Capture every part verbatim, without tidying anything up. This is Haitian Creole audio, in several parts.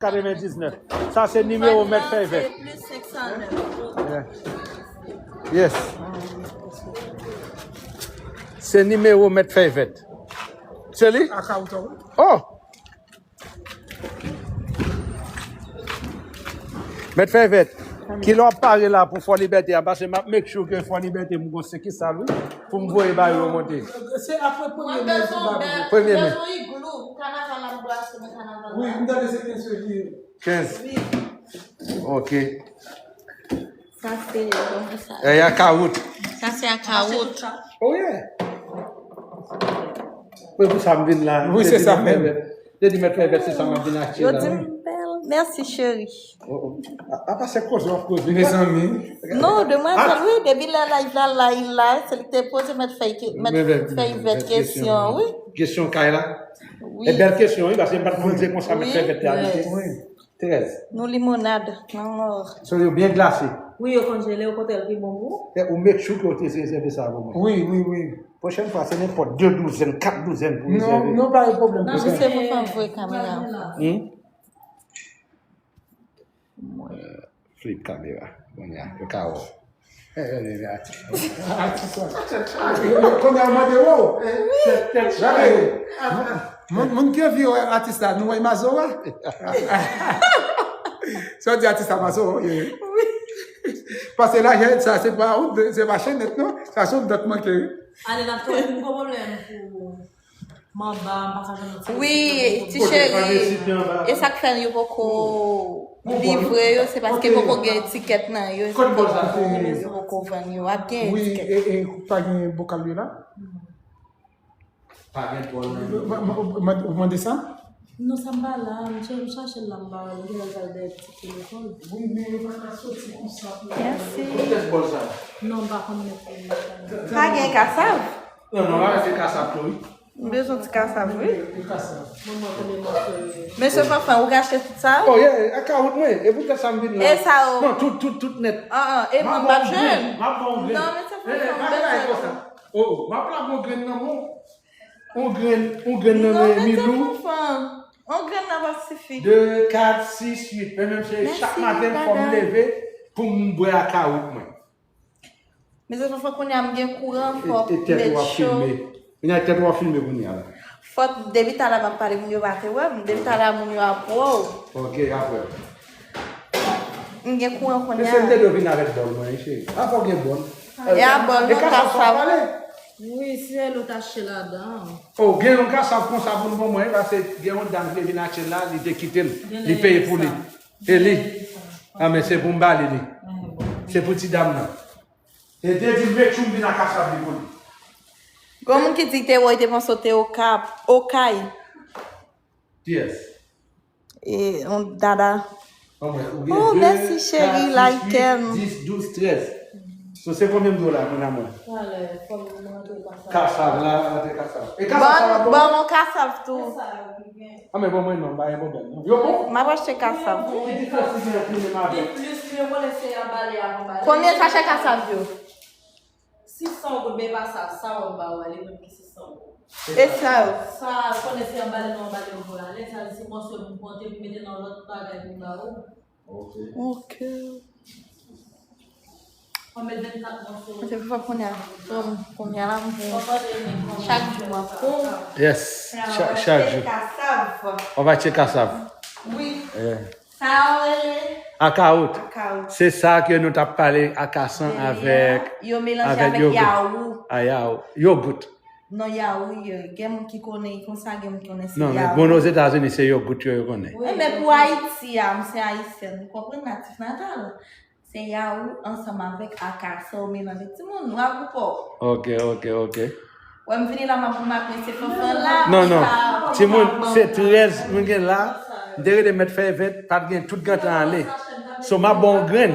Katrevendiznèf. Sa se nimewo mèt fèy vèt. Yes. Se nimewo mèt fèy vèt. Se li? Oh! Mèt fèy vèt. Kilè w ap pare la pou Fò Libète a? Paske m ap make sure ke Fò Libète m gon senk sal, wi. Pou m voye ba yo monte. Se apre premye me. Premye me. Wi, m tande se kenz fevriye. Kenz. Ok. Sa se, kòman sa? E, a Kawout. Sa se a Kawout. Oh yeah. Mwen pou sa m vin la. Wi, se sa menm. Depi mèt fèy vèt, se sa m ap vin achte la. Yo di m bèl. Mèsi, cheri. Oh, oh. A, apa se koze w ap koze? Mezanmi. Non, demwazèl, wi, depi lè live la, live la, se li ki te poze mèt fèy, mèt fèy vèt kesyon, wi. Kesyon kay la? Wi. E bèl kesyon, wi, paske m pa t konn se konsa mèt fèy vèt te abite. Wi. Trèz. Nou limonad, nan mò. So yo byen glase. Wi, yo konjele, okontrè, l pi bon pou ou. E ou make sure ke w te rezève sa pou mwen. Wi, wi, wi. Pwochèn fwa, se nenpòt de douzèn, kat douzèn pou rezève. Non, non, pa gen pwoblèm pou sa. Misye pou fè m voye kamera. Hmm? Flip kamera. Kounye a, yo ka wè w. Kounye a yo mande, wow! Gade, moun, moun ki anvi wè atis la, nou wè Mazora? Sa w di atis la Mazora, ok. Paske la, sa, se pa, se pa Chenèt, non? Sa se yon dòt manke, wi. Ale, n ap fè yon gwo pwoblèm pou Manba, m pa ka jwenn ti. Wi, ti cheri. E sa k fè yo poko livre yo, se paske poko gen etikèt nan yo, e se poko, yo poko vann yo. Ap gen etikèt. Wi, e, e pa gen bokal yo la? Pa gen bòl nan yo. Ou mande sa? Non, sa m pa la, m chache l la, m pa wè l, m genlè l pral dèyè ti telefòn. Wi, men yo pa ka soti konsa pou... Mèsi. Kote bòl sa? Non, m pa konn met bòl sa. Pa gen kasav? Non, non, pa mete kasav tou, wi. M bezwen ti kasav, wi. Ti kasav. Mwen, mwen konnen mwen fè. Mesye Fanfan, ou ka achte tout sa? Oh, yeah, a Kawout mwen. E poutèt sa m vin la. E sa yo? Non, tout, tout, tout nèt. Ah, ah, e mwen m ap jwenn. M ap ba w grenn. Non, mesye Fanfan, m bezwen. Oh, oh, m ap la ba w grenn nan men w. On grenn, on grenn nan men Milou. Non, mesye Fanfan. On grenn nan p ap sifi. De, kat, sis, uit. Men menm se chak maten fò m leve pou m bwè a Kawout mwen. Mesye Fanfan, kounye a m gen kouran, fò m mete cho. Kounye a tèt w ap filme kounye a la. Fò depi talè m ap pale, moun yo pa te wè m. Depi talè moun yo ap wè w. Ok, ap wè. M gen kouran kounye a. Mesye, m te dwe vin avèk bòl mwen, wi, cheri. A fò gen bòl. E a bòl nan kasav. Wi, se lòt achte ladan. Oh, gen yon kasav konsa pou n ban mwen, paske gen yon dam ki te vin achte l la, li te kite l. Li peye pou li. E li? Ah, men se pou m ba li li. Se pou ti dam nan. E te di m make sure m vin ak kasav li pou li. Gon moun ki di te wè, te panse w te Okap, Okay. Kiyès? E, on dada. Oh, mèsi cheri, like m. Dis, douz, trèz. So, se konbyen m dwe w la, mon amour? Kasav la, rantre kasav. E kasav sa va bon? Ban m yon kasav tou. Ah, men bon, mwen non, pa gen pwoblèm, non. Yo bon? M ap achte kasav, wi. Ki diferans ki gen ant li menm avè... Konbyen sachè kasav yo? Sis san goud, men pa sa, sa w ap ba w a, li menm ki sis san goud. E sa yo? Sa, konnen se anbale nou anbale yo pou la. Lè sa, se mòso pou konte, pou mete nan lòt bagay pou ba ou. Ok. Ok. Mwen mete vennkat mòso. Se pou fè kounye a. Kounye a la, m pou chak jou m ap pou. Yes. Chak jou. On va check kasav. Wi. Sa yo rele? Akawout. Akawout. Se sa ke nou t ap pale, akasan avèk, yo melanje avèk yawou. A yawou. Yogout. Non, yawou, gen moun ki konnen konsa, gen moun ki konnen se yawou. Non, men bon, Ozetazini, se yogout yo, yo konnen. Wi, men pou Ayiti a, m se ayisyèn, ou konprann, natif natal. Se yawou ansanm avèk akasan, ou melanje. Timoun, nou a gwoup ou. Ok, ok, ok. Wè m vini la, m ap goumen ak mesye Fanfan la. Non, non. Timoun, se trèz mwen gen la. M te rele mèt fèy vèt, pa t gen, tout gentan ale. So, m ap ba w yon grenn.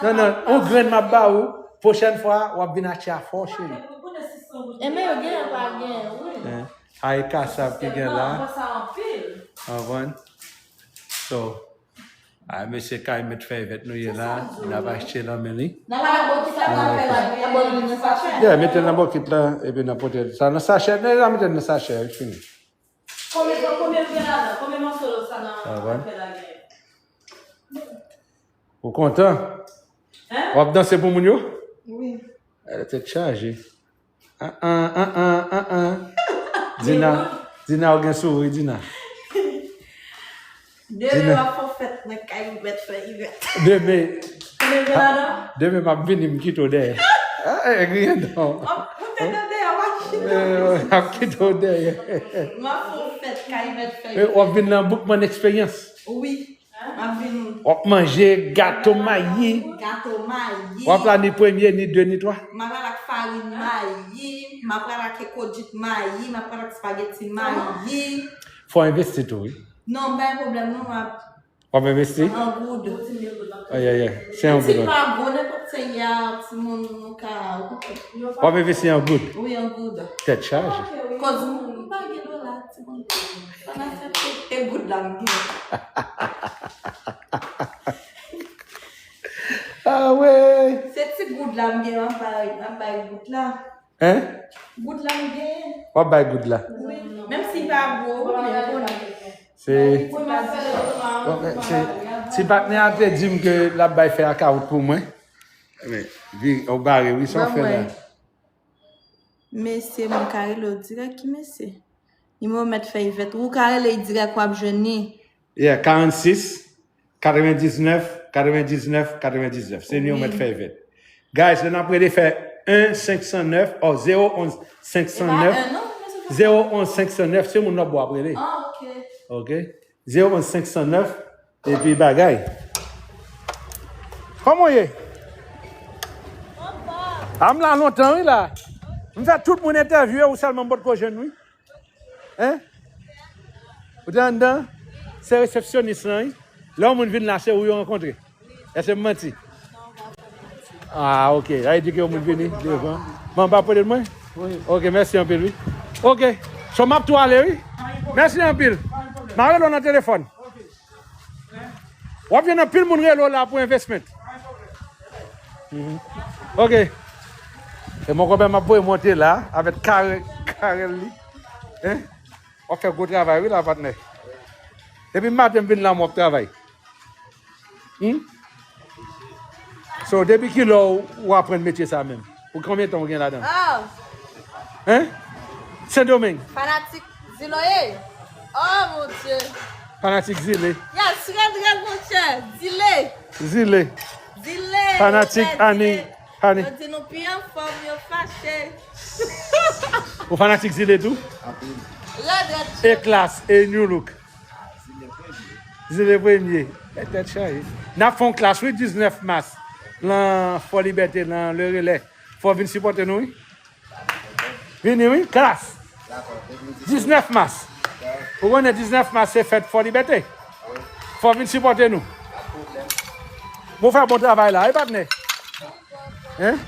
Non, non, yon grenn m ap ba ou. Pwochèn fwa, w ap vin achte a fò, cheri. Enben, yo gen, pa gen, wi. Ay, kasav ki gen la. Konprann? So, a, mesye kay mèt fèy vèt nou ye la, n ap achte nan men li. Nan bokit la, nan bokit la. Yeah, mete l nan bokit la, epi n ap pote sa nan sachè. Nan mete l nan sachè, fini. Konbyen, konbyen w gen ladan? Konbyen mòso sa nan apèl la gen? Ou kontan? Hein? W ap danse pou moun yo? Wi. Tèt chaje. An, an, an, an, an, an. Dina, Dina, ou gen souri, Dina. Demen m ap fè fèt nan kay Ivèt fè Ivèt. Demen. Demen m ap vini, m kite w dèyè. Ah, eh, griyen non. Ou te nan dèyè machin nan. M ap kite w dèyè. M ap fè fèt kay Ivèt fè Ivèt. W ap vin nan Boukman Experience. Wi. M ap vin. W ap manje gato mayi. Gato mayi. W ap la ni premye, ni de, ni twa. M ap al ak farin mayi. M ap al ak ekodjit mayi. M ap al ak spageti mayi. Fò w envesti tou, wi. Non, m pa gen pwoblèm, non, m ap. W ap envesti? An goud. Ay, ay, ay. Se an goud. Si pa gwo, nenpòt se ya, timoun, nou ka. W ap envesti an goud? Wi, an goud. Tèt chaje. Koz m pa gen dola. Pandan se te, te goud la m gen. Ah, wey. Se ti goud la m gen, m ap bay, m ap bay goud la. Hein? Goud la m gen. W ap bay goud la. Wi. Menm si pa gwo, men konnen. Se, se, ti patnè a te di m ke l ap bay fè a kawout pou mwen. Men, vi, ou bare, wi, sa w fè la. Mesye, mwen ka rele w dirèk, ki mesye? Nimewo mèt fè Ivèt. Ou ka rele dirèk, w ap jwenn li. Yeah, karannsis, katrevendiznèf, katrevendiznèf, katrevendiznèf. Se nimewo mèt fè Ivèt. Guys, lè n ap rele fè en senk san nèf, o, zewo onz senk san nèf, zewo onz senk san nèf, se moun nan bò ap rele. Ah, ok. Ok? Zewo onz senk san nèf, epi bagay. Kòman w ye? A, m la lontan, wi, la. M fè tout moun entèvyouwe, ou sèlman m potko jwenn, wi. Hein? Ou te anndan? Se resepsyonis lan, wi. Lè yon moun vin la, se ou yo rankontre. Èske m manti? Ah, ok. Sa vle di ke yon moun vini devan. Manba pote l mwen? Wi. Ok, mèsi anpil, wi. Ok. So, m ap tou ale, wi. Mèsi anpil. M a rele w nan telefòn. W ap jwenn anpil moun rele w la pou envestment. Mhm. Ok. E mon konpè m ap voye monte la avèk kare, karèl li. Hein? W ap fè gwo travay, wi, la, patnè. Depi maten m vin la, m ap travay. Hmm? So, depi kilè w, w aprann metye sa menm? Pou konbyen tan w gen ladan l? Oh. Hein? Sendomeng. Fanatik Zile w ye? Oh, mon Dieu. Fanatik Zile. Yes, rèd, rèd, monchè. Zile. Zile. Zile. Fanatik Ani. Ani. Yo di nou pi anfòm, yo fache. Ou fanatik Zile tou? Rèd, rèd. E Klass, e New Look. Zile premye. E tèt chaje. N ap fè yon Klass, wi, diznèf mas. Lan Fò Libète, lan Le Relais. Fò w vin sipòte nou, wi. Vini, wi, Klass. Diznèf mas. Ou konnen diznèf mas se fèt Fò Libète. Fò w vin sipòte nou. Bon, fè bon travay la, wi, patnè. Hein?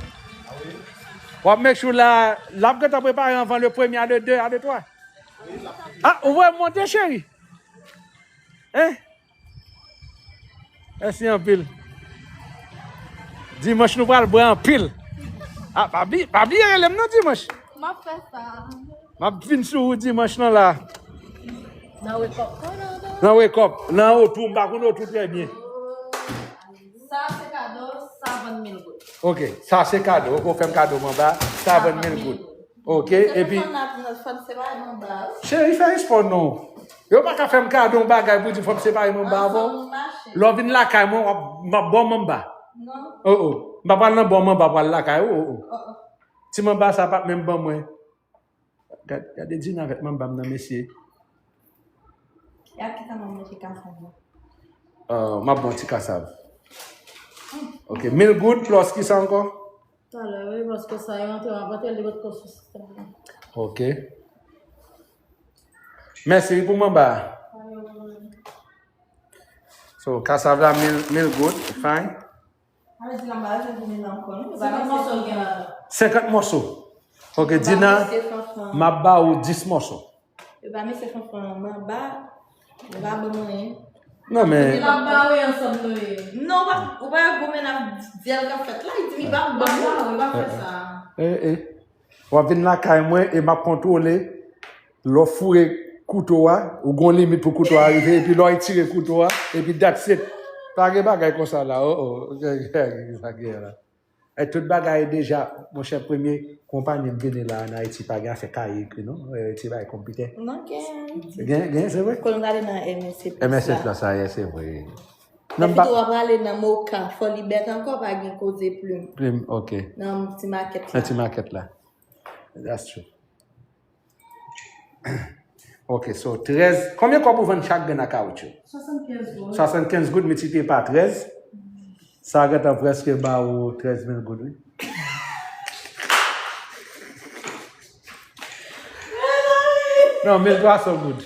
W ap make sure la, l ap gentan prepare anvan le premye a, le de a, le twa. Ah, ou voye m monte, cheri? Hein? Mèsi anpil. Dimanch nou pral bwè anpil. Ah, pa bli-, pa bliye rele m non dimanch. M ap fè sa. M ap vin sou ou dimanch lan la. Nan Wake Up. Nan Wake Up. Nan Otou, m pa konn Otou trè byen. Sa se kado, sa vann mil goud. Ok, sa se kado. Ok, ou fè m kado manba, sa vann mil goud. Ok, epi. Cheri, fè espò non. Yo pa ka fè m kado yon bagay pou di fò m separe manba avè w. Lè w vin lakay mwen, w ap, m ap ba w manba. Oh, oh. M pa pral nan ba w manba pral lakay ou. Oh, oh. Ti manba sa pa t menm ban mwen. Gad-, gade Dina avèk manba m nan, mesye. E ak ki sa m ap manje kasav la? Ah, m ap ba w ti kasav. Ok, mil goud plus ki sa ankò? Talè, wi, paske sa yo antre, m ap antre li potko sou sistèm nan. Ok. Mèsi, wi, pou manba a. Pa gen pwoblèm. So, kasav la, mil, mil goud, fine. Sa vle di la, m pa bezwen vin la ankò, non? Senkant mòso l gen la. Senkant mòso. Ok, Dina, m ap ba ou dis mòso. Yo pa mesye Fanfan manba, yo pa ban mwen. Non, men. Yo pa ba ou ansanm nou ye. Non, ou pa, ou pa goumen ap di al k ap fèt la, li di li pa ban mwen, yo pa fè sa. Eh, eh. W ap vin lakay mwen e m ap kontwole lè w foure kouto a, ou gon limit pou kouto a rive, epi lè w tire kouto a, epi that's it. Pa gen bagay konsa la, oh, oh, sa gen la. E tout bagay deja, monchè, premye konpayi m vini la ann Ayiti, pa gen afè kaye ekri, non? E, ti bagay konpitè. Non, gen. Gen, gen, se vre? Kon nou gade nan M S C Plus M S C la. Plus la, sa ye, se vre. Nan Epi ba- tou, w ap prale nan Moka, Fòlibète ankò, pa gen koze plim. Plim, ok. Nan ti makèt la. Nan ti makèt la. That's true. Ok, so trèz. Konbyen kòb ou vann chak grenn a kawoutchou? Swasannkenz goud. Swasannkenz goud miltipliye pa trèz. Sa gentan prèske ba ou trèz mil goud, wi. Non, mil twa san goud.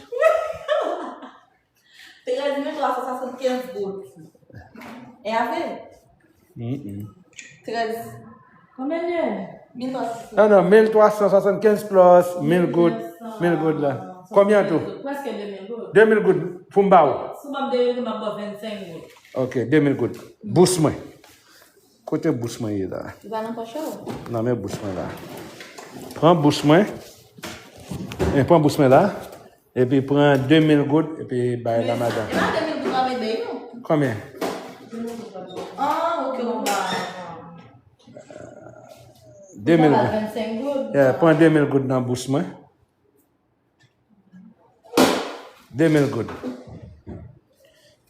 Trèz mil twa san swasannkenz goud. E ave? Mm-mm. Trèz. Konbyen l ye? Mil twa san. Non, non, mil twa san swasannkenz plus mil goud. Mil goud la. Konbyen an tou? Prèske de mil goud. De mil goud pou m ba ou. Si w ban m de mil goud, m ap ba w vennsenk goud. Ok, de mil goud. Bous mwen. Kote bous mwen ye la? Li pa nan pòch ou? Non, men bous mwen la. Pran bous mwen. E pran bous mwen la. Epi pran de mil goud, epi bay la madanm. E pa de mil goud w ap bay yo. Konbyen? Ah, ok, w ap bay. De mil goud. Vennsenk goud. Yeah, pran de mil goud nan bous mwen. De mil goud.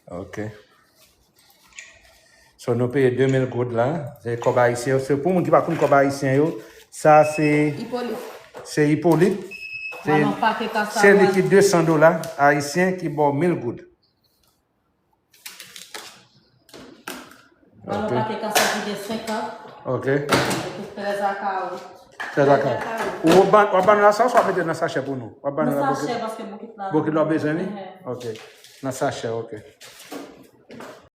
Ok. So, nou peye de mil goud la. Se kòb ayisyen yo. Se pou moun ki pa konn kòb ayisyen yo, sa se Ipolit. Se Ipolit. Se, se li ki de san dola ayisyen ki ba w mil goud. Alò, ok. Pake kasa ki gen senkant. Ok. Epi trèz a kawo. Trèz a kawo. Ou ban, w ap ban nou nan sachè, w ap mete nan sachè pou nou? W ap ban nou nan bokit? Nan sachè, paske bokit la. Bokit la w bezwen li? Ehe. Ok. Nan sachè, ok.